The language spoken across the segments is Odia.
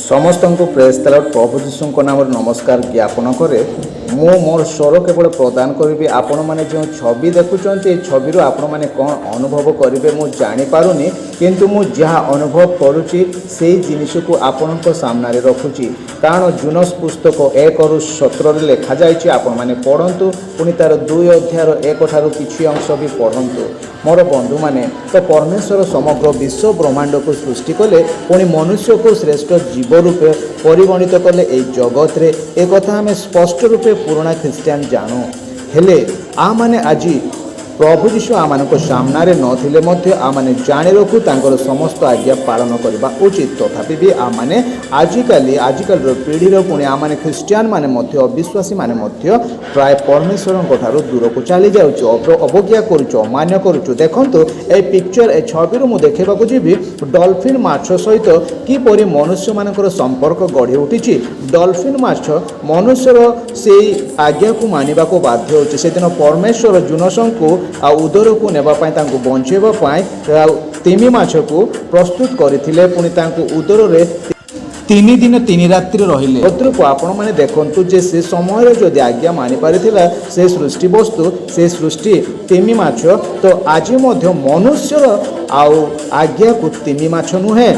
ସମସ୍ତଙ୍କୁ ପ୍ରେଜ୍ ଦ ଲର୍ଡ। ପ୍ରଭୁ ଯୀଶୁଙ୍କ ନାମରେ ନମସ୍କାର ଜ୍ଞାପନ କରେ। ମୁଁ ମୋର ସ୍ୱର କେବଳ ପ୍ରଦାନ କରିବି। ଆପଣମାନେ ଯେଉଁ ଛବି ଦେଖୁଛନ୍ତି, ଏ ଛବିରୁ ଆପଣମାନେ କ'ଣ ଅନୁଭବ କରିବେ ମୁଁ ଜାଣିପାରୁନି, କିନ୍ତୁ ମୁଁ ଯାହା ଅନୁଭବ କରୁଛି, ସେଇ ଜିନିଷକୁ ଆପଣଙ୍କ ସାମ୍ନାରେ ରଖୁଛି। କାରଣ ଜୁନସ୍ ପୁସ୍ତକ 1ରୁ 17ରେ ଲେଖାଯାଇଛି, ଆପଣମାନେ ପଢ଼ନ୍ତୁ। ପୁଣି ତା'ର 2 ଅଧ୍ୟାୟର 1 ଠାରୁ କିଛି ଅଂଶ ବି ପଢ଼ନ୍ତୁ ମୋର ବନ୍ଧୁମାନେ। ତ ପରମେଶ୍ୱର ସମଗ୍ର ବିଶ୍ୱ ବ୍ରହ୍ମାଣ୍ଡକୁ ସୃଷ୍ଟି କଲେ, ପୁଣି ମନୁଷ୍ୟକୁ ଶ୍ରେଷ୍ଠ ଜୀବ ରୂପେ ପରିଗଣିତ କଲେ ଏଇ ଜଗତରେ। ଏକଥା ଆମେ ସ୍ପଷ୍ଟ ରୂପେ ପୁରୁଣା ଖ୍ରୀଷ୍ଟିଆନ ଜାଣୁ। ହେଲେ ଆମମାନେ ଆଜି ପ୍ରଭୁ ଯୀଶୁ ଆମମାନଙ୍କ ସାମ୍ନାରେ ନଥିଲେ ମଧ୍ୟ ଆମମାନେ ଜାଣି ରଖୁ, ତାଙ୍କର ସମସ୍ତ ଆଜ୍ଞା ପାଳନ କରିବା ଉଚିତ। ତଥାପି ବି ଆମମାନେ ଆଜିକାଲିର ପିଢ଼ିର, ପୁଣି ଆମମାନେ ଖ୍ରୀଷ୍ଟିଆନ ମାନେ ମଧ୍ୟ, ଅବିଶ୍ୱାସୀମାନେ ମଧ୍ୟ ପ୍ରାୟ ପରମେଶ୍ୱରଙ୍କ ଠାରୁ ଦୂରକୁ ଚାଲି ଯାଉଛୁ, ଅବଜ୍ଞା କରୁଛୁ, ଅମାନ୍ୟ କରୁଛୁ। ଦେଖନ୍ତୁ ଏଇ ପିକ୍ଚର, ଏ ଛବିରୁ ମୁଁ ଦେଖେଇବାକୁ ଯିବି ଡଲଫିନ୍ ମାଛ ସହିତ କିପରି ମନୁଷ୍ୟମାନଙ୍କର ସମ୍ପର୍କ ଗଢ଼ି ଉଠିଛି। ଡଲଫିନ୍ ମାଛ ମନୁଷ୍ୟର ସେଇ ଆଜ୍ଞାକୁ ମାନିବାକୁ ବାଧ୍ୟ ହେଉଛି। ସେଦିନ ପରମେଶ୍ୱର ଜୁନସଙ୍କୁ ଆଉ ଉଦରକୁ ନେବା ପାଇଁ, ତାଙ୍କୁ ବଞ୍ଚେଇବା ପାଇଁ ଆଉ ତିମି ମାଛକୁ ପ୍ରସ୍ତୁତ କରିଥିଲେ। ପୁଣି ତାଙ୍କୁ ଉଦରରେ 3 ଦିନ 3 ରାତ୍ରି ରହିଲେ। ଶତ୍ରୁକୁ ଆପଣମାନେ ଦେଖନ୍ତୁ ଯେ ସେ ସମୟରେ ଯଦି ଆଜ୍ଞା ମାନିପାରିଥିଲା ସେ ସୃଷ୍ଟି ବସ୍ତୁ, ସେ ସୃଷ୍ଟି ତିମି ମାଛ, ତ ଆଜି ମଧ୍ୟ ମନୁଷ୍ୟର ଆଉ ଆଜ୍ଞାକୁ ତିମି ମାଛ ନୁହେଁ,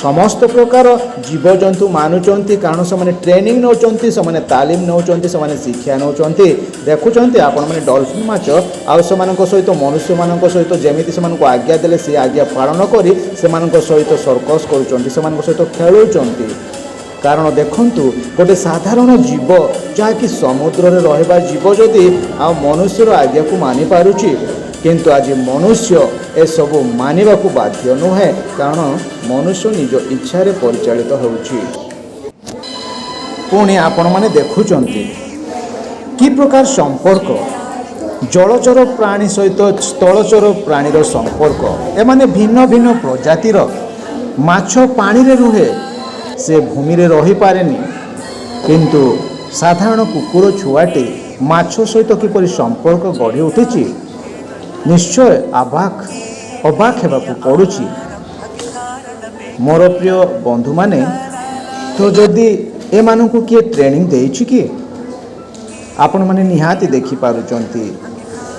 ସମସ୍ତ ପ୍ରକାର ଜୀବଜନ୍ତୁ ମାନୁଛନ୍ତି। କାରଣ ସେମାନେ ଟ୍ରେନିଂ ନେଉଛନ୍ତି, ସେମାନେ ତାଲିମ ନେଉଛନ୍ତି, ସେମାନେ ଶିକ୍ଷା ନେଉଛନ୍ତି। ଦେଖୁଛନ୍ତି ଆପଣମାନେ, ଡଲଫିନ୍ ମାଛ ଆଉ ସେମାନଙ୍କ ସହିତ, ମନୁଷ୍ୟମାନଙ୍କ ସହିତ ଯେମିତି ସେମାନଙ୍କୁ ଆଜ୍ଞା ଦେଲେ, ସେ ଆଜ୍ଞା ପାଳନ କରି ସେମାନଙ୍କ ସହିତ ସର୍କସ କରୁଛନ୍ତି, ସେମାନଙ୍କ ସହିତ ଖେଳୁଛନ୍ତି। କାରଣ ଦେଖନ୍ତୁ, ଗୋଟେ ସାଧାରଣ ଜୀବ, ଯାହାକି ସମୁଦ୍ରରେ ରହିବା ଜୀବ, ଯଦି ଆଉ ମନୁଷ୍ୟର ଆଜ୍ଞାକୁ ମାନିପାରୁଛି, କିନ୍ତୁ ଆଜି ମନୁଷ୍ୟ ଏସବୁ ମାନିବାକୁ ବାଧ୍ୟ ନୁହେଁ। କାରଣ ମନୁଷ୍ୟ ନିଜ ଇଚ୍ଛାରେ ପରିଚାଳିତ ହେଉଛି। ପୁଣି ଆପଣମାନେ ଦେଖୁଛନ୍ତି କି ପ୍ରକାର ସମ୍ପର୍କ, ଜଳଚର ପ୍ରାଣୀ ସହିତ ସ୍ଥଳଚର ପ୍ରାଣୀର ସମ୍ପର୍କ। ଏମାନେ ଭିନ୍ନ ଭିନ୍ନ ପ୍ରଜାତିର। ମାଛ ପାଣିରେ ରୁହେ, ସେ ଭୂମିରେ ରହିପାରେନି। କିନ୍ତୁ ସାଧାରଣ କୁକୁର ଛୁଆଟି ମାଛ ସହିତ କିପରି ସମ୍ପର୍କ ଗଢ଼ି ଉଠିଛି, ନିଶ୍ଚୟ ଅବାକ୍ ହେବାକୁ ପଡ଼ୁଛି ମୋର ପ୍ରିୟ ବନ୍ଧୁମାନେ। ତ ଯଦି ଏମାନଙ୍କୁ କିଏ ଟ୍ରେନିଂ ଦେଇଛି କି? ଆପଣମାନେ ନିହାତି ଦେଖିପାରୁଛନ୍ତି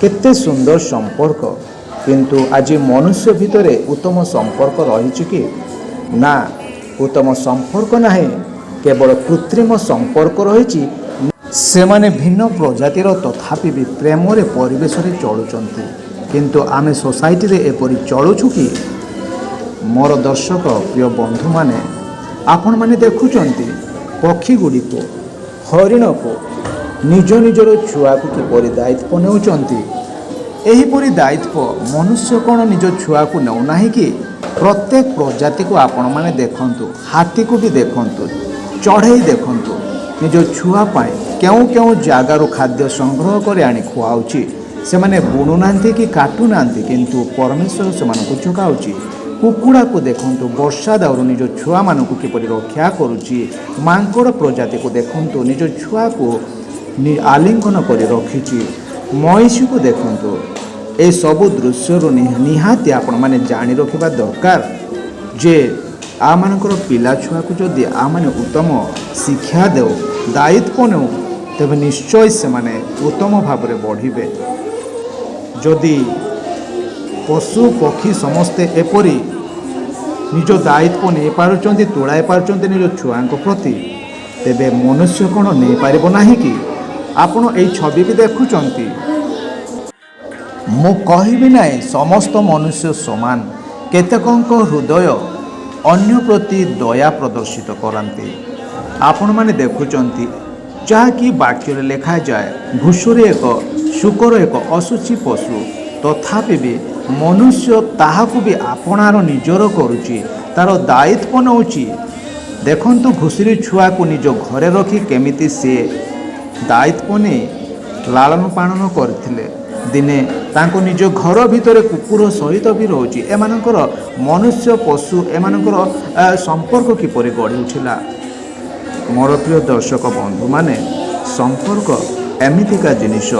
କେତେ ସୁନ୍ଦର ସମ୍ପର୍କ। କିନ୍ତୁ ଆଜି ମନୁଷ୍ୟ ଭିତରେ ଉତ୍ତମ ସମ୍ପର୍କ ରହିଛି କି? ନା, ଉତ୍ତମ ସମ୍ପର୍କ ନାହିଁ, କେବଳ କୃତ୍ରିମ ସମ୍ପର୍କ ରହିଛି। ସେମାନେ ଭିନ୍ନ ପ୍ରଜାତିର, ତଥାପି ବି ପ୍ରେମରେ ପରିବେଶରେ ଚଳୁଛନ୍ତି। କିନ୍ତୁ ଆମେ ସୋସାଇଟିରେ ଏପରି ଚଳୁଛୁ କି? ମୋର ଦର୍ଶକ ପ୍ରିୟ ବନ୍ଧୁମାନେ, ଆପଣମାନେ ଦେଖୁଛନ୍ତି ପକ୍ଷୀ ଗୁଡ଼ିକୁ, ହରିଣକୁ ନିଜ ନିଜର ଛୁଆକୁ କିପରି ଦାୟିତ୍ୱ ନେଉଛନ୍ତି। ଏହିପରି ଦାୟିତ୍ୱ ମନୁଷ୍ୟ କ'ଣ ନିଜ ଛୁଆକୁ ନେଉନାହିଁ କି? ପ୍ରତ୍ୟେକ ପ୍ରଜାତିକୁ ଆପଣମାନେ ଦେଖନ୍ତୁ, ହାତୀକୁ ବି ଦେଖନ୍ତୁ, ଚଢ଼େଇ ଦେଖନ୍ତୁ, ନିଜ ଛୁଆ ପାଇଁ କେଉଁ କେଉଁ ଜାଗାରୁ ଖାଦ୍ୟ ସଂଗ୍ରହ କରି ଆଣି ଖୁଆଉଛି। ସେମାନେ ବୁଣୁନାହାନ୍ତି କି କାଟୁନାହାନ୍ତି, କିନ୍ତୁ ପରମେଶ୍ୱର ସେମାନଙ୍କୁ ଯୋଗାଉଛି। କୁକୁଡ଼ାକୁ ଦେଖନ୍ତୁ, ବର୍ଷା ଦାଉରୁ ନିଜ ଛୁଆମାନଙ୍କୁ କିପରି ରକ୍ଷା କରୁଛି। ମାଙ୍କଡ଼ ପ୍ରଜାତିକୁ ଦେଖନ୍ତୁ, ନିଜ ଛୁଆକୁ ଆଲିଙ୍ଗନ କରି ରଖିଛି। ମଇଁଷିକୁ ଦେଖନ୍ତୁ। ଏସବୁ ଦୃଶ୍ୟରୁ ନିହାତି ଆପଣମାନେ ଜାଣି ରଖିବା ଦରକାର ଯେ ଆମମାନଙ୍କର ପିଲା ଛୁଆକୁ ଯଦି ଆମମାନେ ଉତ୍ତମ ଶିକ୍ଷା ଦେଉ, ଦାୟିତ୍ୱ ନେଉ, ତେବେ ନିଶ୍ଚୟ ସେମାନେ ଉତ୍ତମ ଭାବରେ ବଢ଼ିବେ। ଯଦି ପଶୁ ପକ୍ଷୀ ସମସ୍ତେ ଏପରି ନିଜ ଦାୟିତ୍ୱ ନେଇପାରୁଛନ୍ତି, ତୁଳାଇ ପାରୁଛନ୍ତି ନିଜ ଛୁଆଙ୍କ ପ୍ରତି, ତେବେ ମନୁଷ୍ୟ କ'ଣ ନେଇପାରିବ ନାହିଁ କି? ଆପଣ ଏଇ ଛବି ବି ଦେଖୁଛନ୍ତି। ମୁଁ କହିବି ନାହିଁ ସମସ୍ତ ମନୁଷ୍ୟ ସମାନ। କେତେକଙ୍କ ହୃଦୟ ଅନ୍ୟ ପ୍ରତି ଦୟା ପ୍ରଦର୍ଶିତ କରନ୍ତି। ଆପଣମାନେ ଦେଖୁଛନ୍ତି, ଯାହାକି ବାକ୍ୟରେ ଲେଖାଯାଏ, ଘୁଷୁରୀ ଏକ ଶୂକର, ଏକ ଅଶୁଚି ପଶୁ। ତଥାପି ବି ମନୁଷ୍ୟ ତାହାକୁ ବି ଆପଣାର ନିଜର କରୁଛି, ତାର ଦାୟିତ୍ୱ ନେଉଛି। ଦେଖନ୍ତୁ, ଘୁଷୁରୀ ଛୁଆକୁ ନିଜ ଘରେ ରଖି କେମିତି ସେ ଦାୟିତ୍ୱ ନେଇ ଲାଳନ ପାଳନ କରିଥିଲେ। ଦିନେ ତାଙ୍କ ନିଜ ଘର ଭିତରେ କୁକୁର ସହିତ ବି ରହୁଛି। ଏମାନଙ୍କର ମନୁଷ୍ୟ ପଶୁ ଏମାନଙ୍କର ସମ୍ପର୍କ କିପରି ଗଢ଼ି ଉଠିଲା? ମୋର ପ୍ରିୟ ଦର୍ଶକ ବନ୍ଧୁମାନେ, ସମ୍ପର୍କ ଏମିତିକା ଜିନିଷ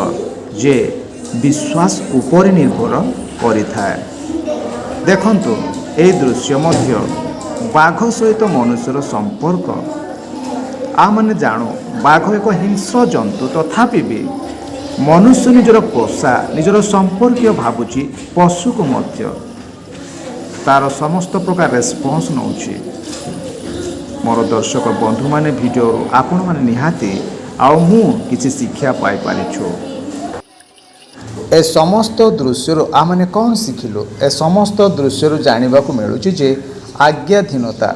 ଯେ ବିଶ୍ୱାସ ଉପରେ ନିର୍ଭର କରିଥାଏ। ଦେଖନ୍ତୁ, ଏଇ ଦୃଶ୍ୟ ମଧ୍ୟ ବାଘ ସହିତ ମନୁଷ୍ୟର ସମ୍ପର୍କ। ଆମମାନେ ଜାଣୁ ବାଘ ଏକ ହିଂସ୍ର ଜନ୍ତୁ, ତଥାପି ବି ମନୁଷ୍ୟ ନିଜର ପୋଷା, ନିଜର ସମ୍ପର୍କୀୟ ଭାବୁଛି ପଶୁକୁ ମଧ୍ୟ, ତାର ସମସ୍ତ ପ୍ରକାର ରେସ୍ପନ୍ସ ନେଉଛି। ମୋର ଦର୍ଶକ ବନ୍ଧୁମାନେ, ଭିଡ଼ିଓରୁ ଆପଣମାନେ ନିହାତି ଆଉ ମୁଁ କିଛି ଶିକ୍ଷା ପାଇପାରିଛୁ। ଏ ସମସ୍ତ ଦୃଶ୍ୟରୁ ଆମମାନେ କ'ଣ ଶିଖିଲୁ? ଏ ସମସ୍ତ ଦୃଶ୍ୟରୁ ଜାଣିବାକୁ ମିଳୁଛି ଯେ ଆଜ୍ଞାଧୀନତା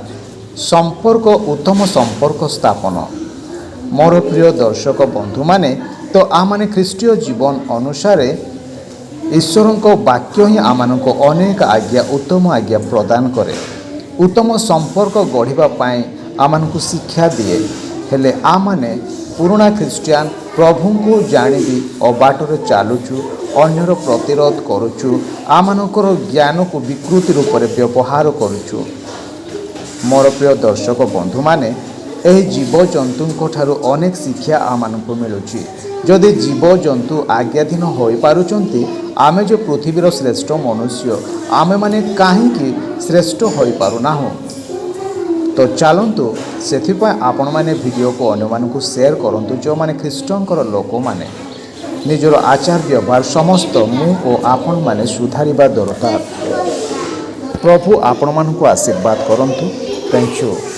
ସମ୍ପର୍କ, ଉତ୍ତମ ସମ୍ପର୍କ ସ୍ଥାପନ। ମୋର ପ୍ରିୟ ଦର୍ଶକ ବନ୍ଧୁମାନେ, ତ ଆମମାନେ ଖ୍ରୀଷ୍ଟୀୟ ଜୀବନ ଅନୁସାରେ ଈଶ୍ୱରଙ୍କ ବାକ୍ୟ ହିଁ ଆମମାନଙ୍କୁ ଅନେକ ଆଜ୍ଞା, ଉତ୍ତମ ଆଜ୍ଞା ପ୍ରଦାନ କରେ। ଉତ୍ତମ ସମ୍ପର୍କ ଗଢ଼ିବା ପାଇଁ ଆମମାନଙ୍କୁ ଶିକ୍ଷା ଦିଏ। ହେଲେ ଆମମାନେ ପୁରୁଣା ଖ୍ରୀଷ୍ଟିଆନ ପ୍ରଭୁଙ୍କୁ ଜାଣିବି ଅବାଟରେ ଚାଲୁଛୁ, ଅନ୍ୟର ପ୍ରତିରୋଧ କରୁଛୁ, ଆମମାନଙ୍କର ଜ୍ଞାନକୁ ବିକୃତି ରୂପରେ ବ୍ୟବହାର କରୁଛୁ। ମୋର ପ୍ରିୟ ଦର୍ଶକ ବନ୍ଧୁମାନେ, ଏହି ଜୀବଜନ୍ତୁଙ୍କ ଠାରୁ ଅନେକ ଶିକ୍ଷା ଆମମାନଙ୍କୁ ମିଳୁଛି। ଯଦି ଜୀବଜନ୍ତୁ ଆଜ୍ଞାଧୀନ ହୋଇପାରୁଛନ୍ତି, ଆମେ ଯେଉଁ ପୃଥିବୀର ଶ୍ରେଷ୍ଠ ମନୁଷ୍ୟ, ଆମେମାନେ କାହିଁକି ଶ୍ରେଷ୍ଠ ହୋଇପାରୁନାହୁଁ? ତ ଚାଲନ୍ତୁ, ସେଥିପାଇଁ ଆପଣମାନେ ଭିଡ଼ିଓକୁ ଅନ୍ୟମାନଙ୍କୁ ସେୟାର କରନ୍ତୁ, ଯେଉଁମାନେ ଖ୍ରୀଷ୍ଟଙ୍କର ଲୋକମାନେ। ନିଜର ଆଚାର ବ୍ୟବହାର ସମସ୍ତ ମୁଁ ଓ ଆପଣମାନେ ସୁଧାରିବା ଦରକାର। ପ୍ରଭୁ ଆପଣମାନଙ୍କୁ ଆଶୀର୍ବାଦ କରନ୍ତୁ। Thank you.